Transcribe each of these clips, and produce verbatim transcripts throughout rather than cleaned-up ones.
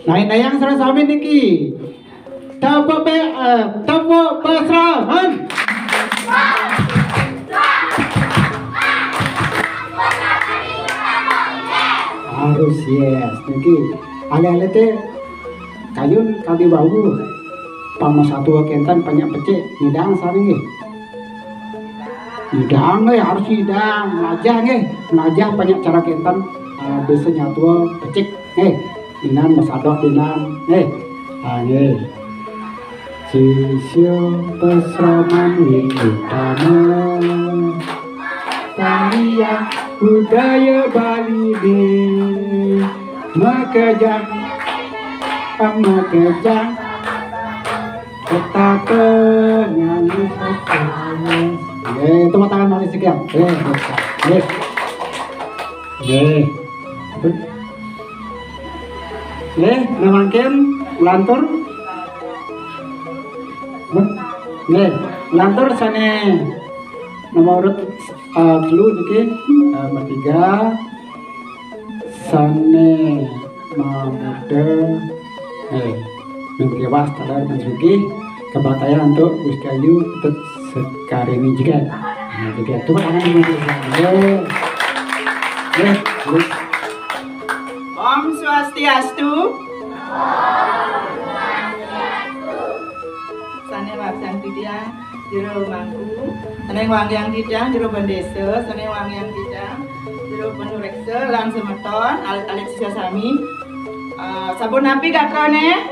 Nah, dayang sareng sami niki. Tepuk be, eh, tepuk besraman. Harus yes. Niki alih-alih téh kayun kadi wau. Pamasatua kénten panjak becik, nyidang sami nggih. Nyidang nggih, harus nyidang, melajah nggih, melajah panjak cara kénten, eh, bisa nyatua becik nggih. Inan masadok inan nggih. Ah, nggih. Sisya pasraman wit utama. Tarian budaya Bali di makejang, makejang. Tetap nganggo. Eh, tepuk tangan manis sekian. Eh, eh. Eh. Nggih, mangkin lantur. Nggih, lantur sané nomor urut, eh, telu niki, eh, bertiga. Sané mamuda, eh, mén tiwas taler mén sugih, kabaktian antuk Gusti Ayu, antuk sekarini juga. Nah, juga tepuk tangan dulu. Eh. Eh, terus. Om Swastiastu. Sané wanggiang titiang jero mangku, sané wanggiang titiang jero bendésa, sané wanggiang titiang jero panuréksa lan semeton alit-alit sisya sami. Eh, sampun napi gatrané?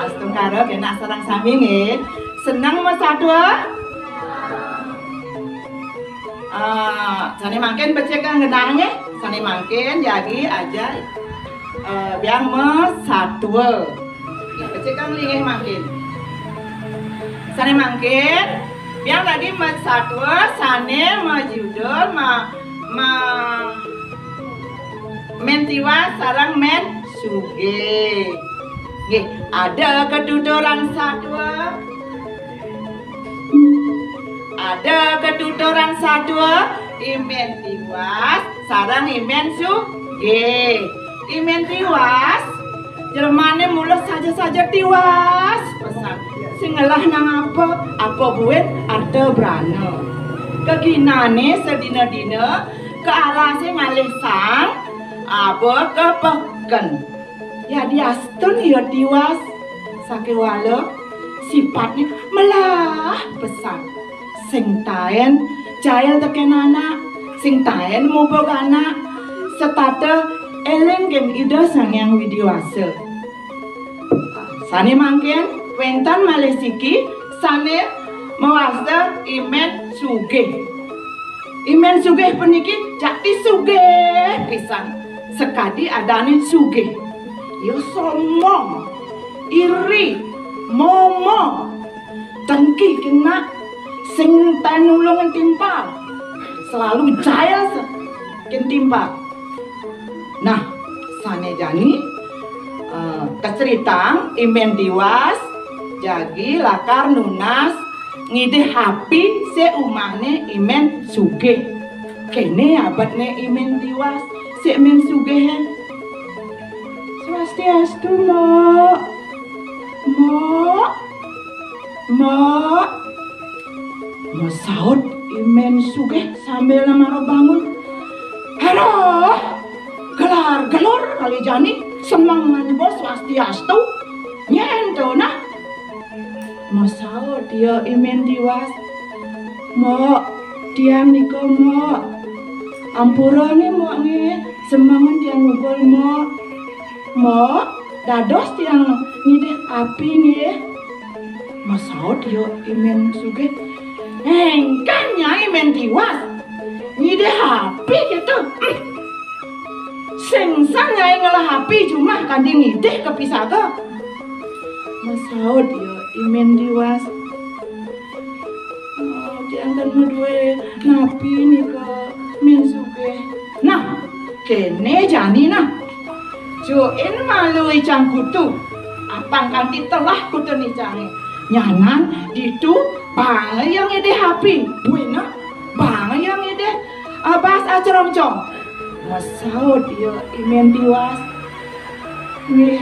Astungkara kénak sareng sami nggih. Seneng masatua? Ah, sané mangkin becik kang genah nggih. Sané mangkin jagi aja, eh, biang masatua. Becik kang linggih mangkin. Sané mangkin biang lagi masatua sané majudul ma, ma, Mén Tiwas sareng Mén Sugih. Nggih, ada ketuturan satua. Ada ketuturan satua, I Mén Tiwas sareng I Mén Sugih. I Mén Tiwas, jelemané mula saja-saja tiwas pesan. Sing ngelah nang apa? Apa buin arta brana. Keginané sedina-dina, ke alasé ngalih sang, aba ke peken. Yadiastun ia tiwas, sakéwala sifatné melah pesan. Sing taén jail tekén anak, sing taén mubug anak, setata éling kén Ida Sang Hyang Widi Wasa. Sané mangkin wénten malih siki sané mawasta I Mén Sugih. I Mén Sugih puniki jati sugih pisan. Sakadi adané sugih. Ya sombong, iri, momo, dengki kena sing taén nulung timpal. Selalu jail se-, kén timpal. Nah, sané jani, eh, kacritang I Mén Tiwas jagi lakar nunas ngidih api sik umahné I Mén Sugih. Kéné abetné I Mén Tiwas, sik Mén Sugih. Swastiastu, Mbok. Mbok. Mbok. Masaut I Mén Sugih sambil mara bangun. Aduh, gelar gelur kali jani, semengan bos swastiastu. Nyén to nah. Masaut ia I Mén Tiwas. Mbok, tiang nika, Mbok. Ampura nggih, Mbok nggih. Semengan tiang ngugul, Mbok. Mbok, dados tiang ngidih api nggih. Masaut ia I Mén Sugih. Éngkén Nyai Mén Tiwas. Ngidih api gitu. Sing sang Nyai ngelah api jumah kanti ngidih kapisaga. Masaut ia I Mén Tiwas. Oh, tiang ten madué napi nika Mén Sugih. Nah, kéné jani nah. Join malu icang kutu. Apang kanti telah kutu icangé. Nyanan ditu bang ia ngidih api. Buina bang ia ngidih abas acrongcong. Masaut ia I Mén Tiwas. Nggih,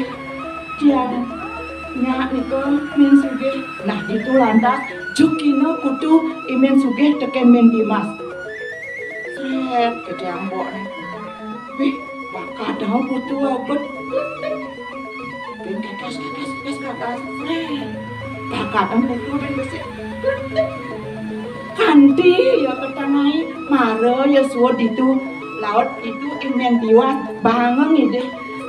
tiang nyak nika Mén Sugih. Nah, ditu lantas jukina kutu I Mén Sugih tekén Mén Tiwas. Srét, kecé ambokné. Wih, bakatang kutu abet. Bén kekas, kekas, kekas, kekas. Srét. Bakatang kutu bén besik. Kanti ya ketangai, mara ya suud ditu. Laut ditu I Mén Tiwas bangeng idih.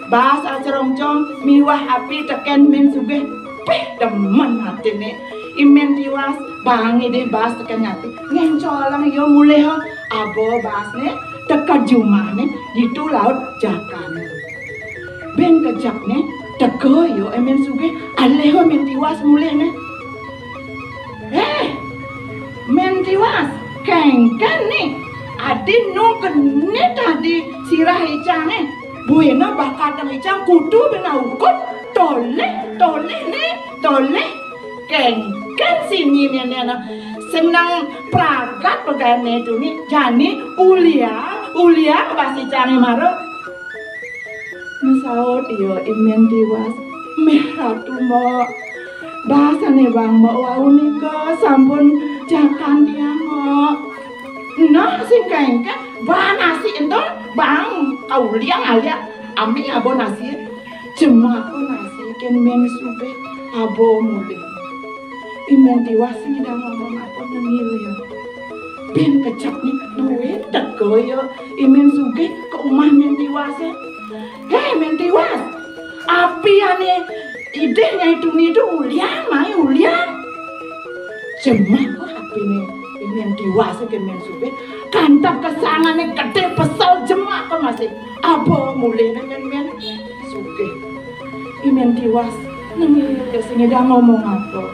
Bas acrongcong miwah api tekén Mén Sugih. Pih, demen atiné. I Mén Tiwas bangeng idih bas tekén ati. Ngéncolang ya mulih, aba basné teked jumahné ditu laut jakana. Bén kejepné teka ya I Mén Sugih, alih Mén Tiwas mulihné. Éh, Mén Tiwas, kéngkén né? Adi nu genit adi sirah icangé. Buina bakatang icang kutu bén aukut. Tolih, tolih né, tolih. Kéngkén sunyiné né, nah. Seneng pragat pegawainé tuni, jani uliang, uliang bas icangé mara. Masaut ya I Mén Tiwas. Méh Ratu, Mbok. Bas ané bang Mbok wau nika sampun jakan tiang, Mbok. Nah, sing kéngkén, bah nasi ento, bang kauliang alian, ami aba nasi. Jemaka nasi kén Mén Sugih, aba mulih. I Mén Tiwas sing ngidang ngomong apa nengil ya. Bén kejepné, nuwun teka ya I Mén Sugih ka umah Mén Tiwasé. Héh, Mén Tiwas, api ané idih nyai tuni tu ulian, mai ulian. Jemaka apiné I Mén Tiwas kén Mén Sugih. Kantep kesangané gedé pesel, jemaka masih. Aba mulihné kén Mén Sugih. I Mén Tiwas nengil ya sing ngidang ngomong apa.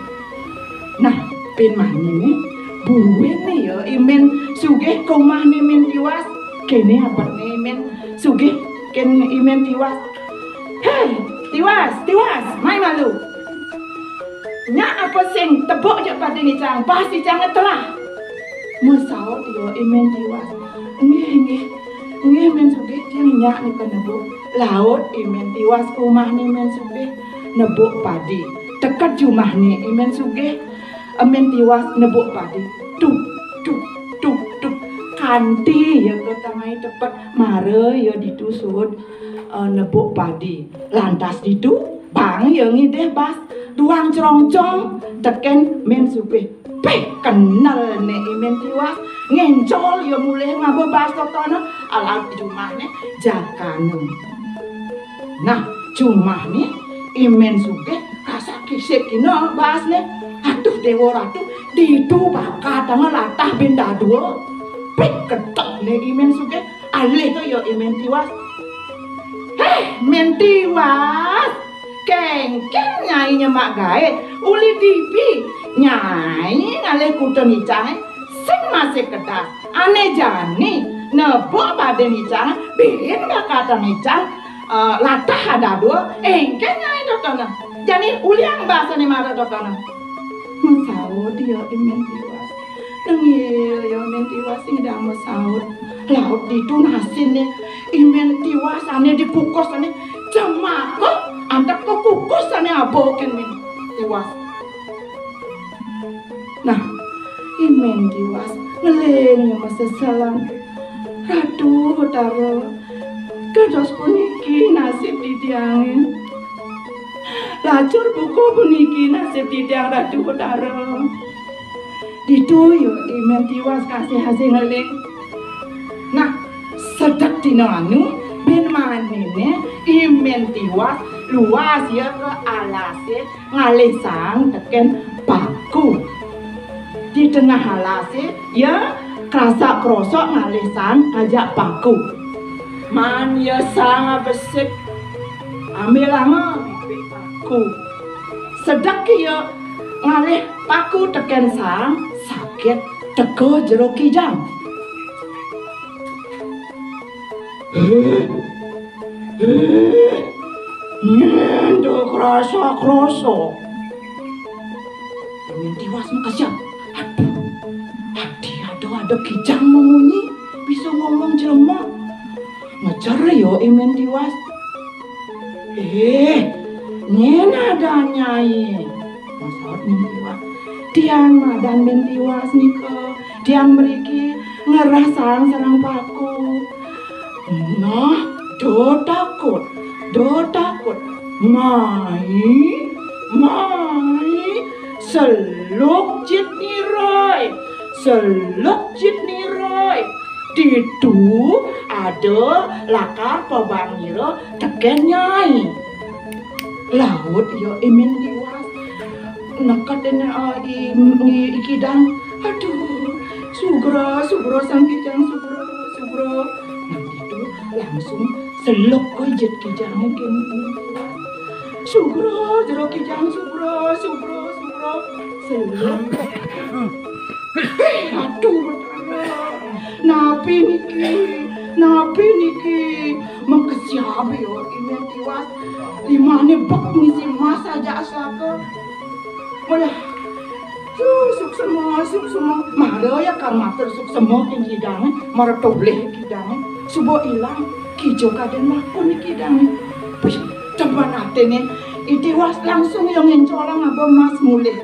Nah, pin maniné, buin né ya I Mén Sugih ka umahné Mén Tiwas. Kéné abetné I Mén Sugih kén I Mén Tiwas. "Héh, Tiwas, Tiwas, mai malu. Nyak apa sing nebuk jak padi icang, bas icangé telah." Masaut ya I Mén Tiwas. "Nggih, nggih. Nggih, Mén Sugih, tiang nyak nika nebuk." Laut I Mén Tiwas ka umahné Mén Sugih nebuk padi. Teked jumahné I Mén Sugih, I Mén Tiwas nebuk padi. Tuk, tuk, tuk, tuk. Kanti ya ketangai tepet mara ya ditu suud, eh, nebuk padi. Lantas ditu, bang ya ngidih bas duang crongcong tekén Mén Sugih. Pih, kenel né I Mén Tiwas, ngéncol ya mulih ngaba bas totona, alah jumahné jakana. Nah, jumahné I Mén Sugih kasak-kisik kina basné. Aduh, Déwa Ratu, ditu bakatanga latah bén dadua. Pih, ketekné I Mén Sugih, alih ya I Mén Tiwas. "Héh, Mén Tiwas, kéngkén nyai nyemak gaé, uli dibi nyai ngalih kuta icangé sing masih kedas. Ané jani nebuk padi icang, bén bakatang icang, eh, latah dadua, éngkén nyai totona. Jani uliang bas ané mara totona." Masaut ya I Mén Tiwas. Nengil ya I Mén Tiwas sing ngidang masaut. Laut ditu nasiné I Mén Tiwas ané dikukus ané, jemaka antep kekukus ané aba kén Mén Tiwas. Nah, I Mén Tiwas ngeling ya masesalan. "Ratu Betara, kados puniki nasib titiangé. Lacur buka puniki nasib titiang, Ratu Betara." Ditu ya I Mén Tiwas kasih-asih ngeling. Nah, sedek dina anu, bén maniné I Mén Tiwas luas ya ka alasé ngalih saang tekén paku. Di tengah alasé, ya krasak-krosok ngalih saang ajak paku. Maan ya saang abesik, ambilanga bibih paku. Sedek ya ngalih paku tekén saang, saget teka jero kijang. "Héh, héh, nyén to krasak-krosok?" I Mén Tiwas makesiab. "Aduh, adi ada, ada kijang mamunyi, bisa ngomong jelema." Ngejer ya I Mén Tiwas. Eh, nyén adan Nyai? Masaut Mén Tiwas. Tiang madan Mén Tiwas nika. Tiang mriki ngrasang sareng paku. Nah, do takut, do takut. Mai, mai, seluk jit niroi, seluk jit niroi. Ditu ada lakar pabang nira tekén Nyai. Laut ya I Mén Tiwas. Neked dene, eh, i, i, i kidang. Aduh, sugra, sugra sang kijang, sugra, sugra. Nah, ditu langsung seluk ka jit kijangé kén. Sugra, jero kijang, sugra, sugra, sugra. Seluk. Eh, aduh, betara. Napi niki? Napi niki? Makesiab ya I Mén Tiwas. Limané bek ngisi emas ajak selaka. Walah. Suh, suksema, suksema. Mara ya kar matur suksema kén kidangé, mara tolih kidangé. Suba ilang, kija kadén lakun kidangé. Pih, demen atiné. I Tiwas langsung ya ngencolang aba emas mulih.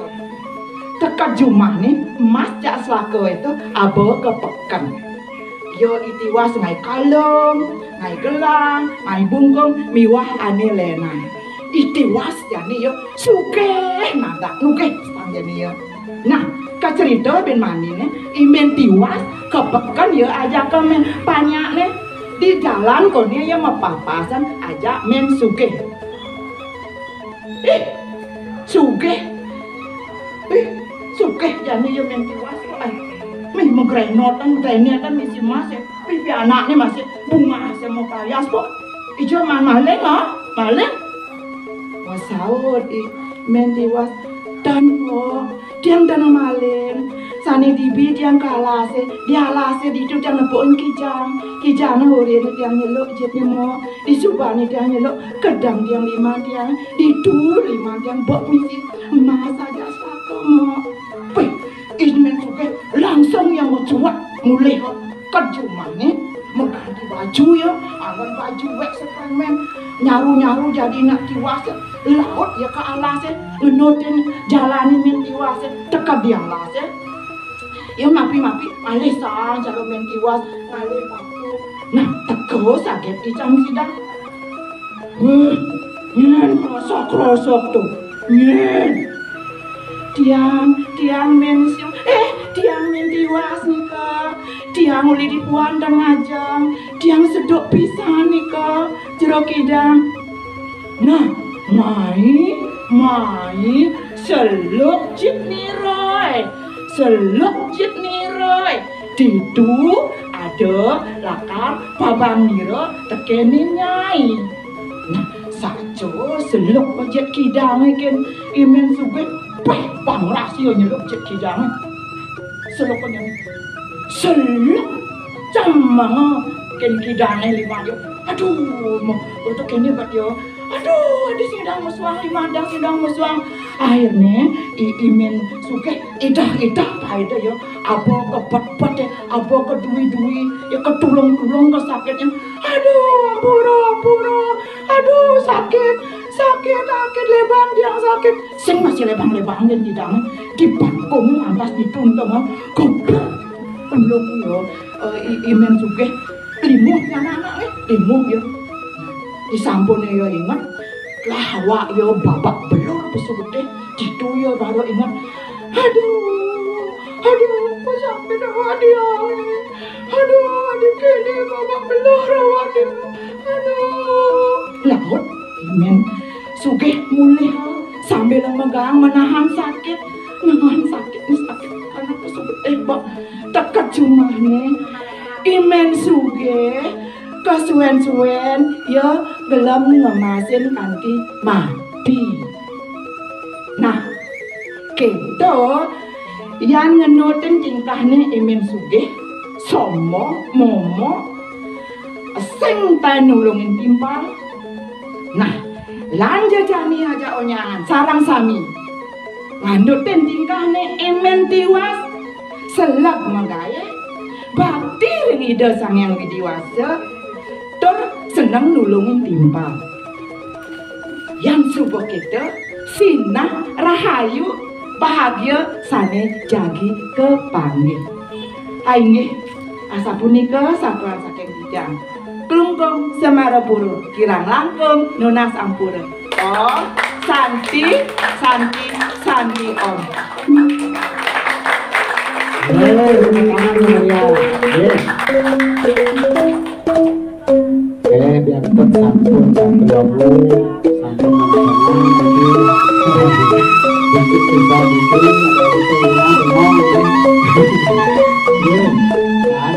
Teked jumahné, emas jak selaka to aba ka peken. Ya I Tiwas ngaé kalung, ngaé gelang, ngaé bungkung, miwah ané lénan. I Tiwas jani ya sugih nadak nugih sang jani ya. Nah, kacerita buin maniné, I Mén Tiwas ka peken ya ajaka Mén Panyak né. Di jalan koné ya mapapasan ajak Mén Sugih. Ih, sugih. Ih, sugih jani ya Mén Tiwas kok. Ai, mih magrénotan, magrénotan misi emas ya. Pipi anakné masih bunga sama kayas kok. Ija man maling, ah, maling. Masaut I Mén Tiwas, "Tan, Mbok, tiang tan maling. Sané dibi tiang ka alasé, di alasé ditu tiang nepukin kijang. Kijangé uriné tiang nyeluk jitné, Mbok. Disubané tiang nyeluk, kedeng tiang liman tiang, ditu liman tiang bek misi emas ajak selaka, Mbok." Pih, I Mén Sugih langsung ya macuat mulih ka jumahné, maganti baju ya, anggon baju wék sepremen, nyaru-nyaru jani nak Tiwas ya. Laut ya ka alasé, ngenutin jalané Mén Tiwas ya, teked di alasé. Ya mapi-mapi, alih sang cara Mén Tiwas ngalih paku. Nah, teka saget I Cang Sidang. Wéh, nyén krosok-krosok to? Nyén? Tiang, tiang Mén Siung, eh, tiang Mén Tiwas nika. Tiang uli dipuan tengah jam. Tiang seduk pisan nika, jero kidang. Nah, mai, mai, seluk jit niroi, seluk jit niroi. Ditu ada lakar pabang nira tekénin Nyai. Nah, saja seluk ka jit kidangé kén I Mén Sugih, peh pangras ya nyeluk jit kidangé. Seluk ka Nyai. Seluk cemanga kén kidangé liman ya. Aduh, mah, utuk kéné bek ya. Aduh, adi sing dang mesuang, liman dang sing dang mesuang. Akhirné I, I Mén Sugih idah-idah paida ya. Aba ka bet-bet ya, aba ka dui-dui ya, ka tulung-tulung ka sakitné. Aduh, ampura, ampura. Aduh, sakit, sakit, sakit, lebang tiang sakit. Sing masih lebang-lebang kén kidangé. Dibangkung lantas dituntung, ah. Goblok. Pelung ya, eh, I, I Mén Sugih. Limuh ya anak-anak, eh. Limuh ya. Disampuné ya inget. Lah awak ya babak belur pesu getih. Ditu ya baru inget. Aduh, aduh, kok sampai dah wadi, ah. Aduh, adik kéné babak belur awak né. Aduh. Laut I Mén Sugih mulih sambil megang menahan sakit. Nahan sakit, sakit. Anak pesu getih, Mbok. Teked jumahné I Mén Sugih, kasuén-suén ya gelem ngemasin kanti mati. Nah, kéto yan ngenutin tingkahné I Mén Sugih, sombong, momok, sing taén nulungin timpal. Nah, lan jejani ajak onyangan, sareng sami nganutin tingkahné I Mén Tiwas, seleg magaé, bakti ring Ida Sang Hyang Widi Wasa, tur seneng nulungin timpal. Yan subuh kita, sinah, rahayu, bahagia sané jagi kapanggih. Inggih, asapunika sapuran saking titiang. Klungkung Semarapura, kirang langkung nunas ampura. Om Santi, Santi, Santi Om. Halo, rumah tangan, Maria. Yes. Eh, biar tetap sampun, sampun lagu, sampun nang-nang, jadi, sedikit susah dikit, ada itu, ya, bengong, ya. Yes.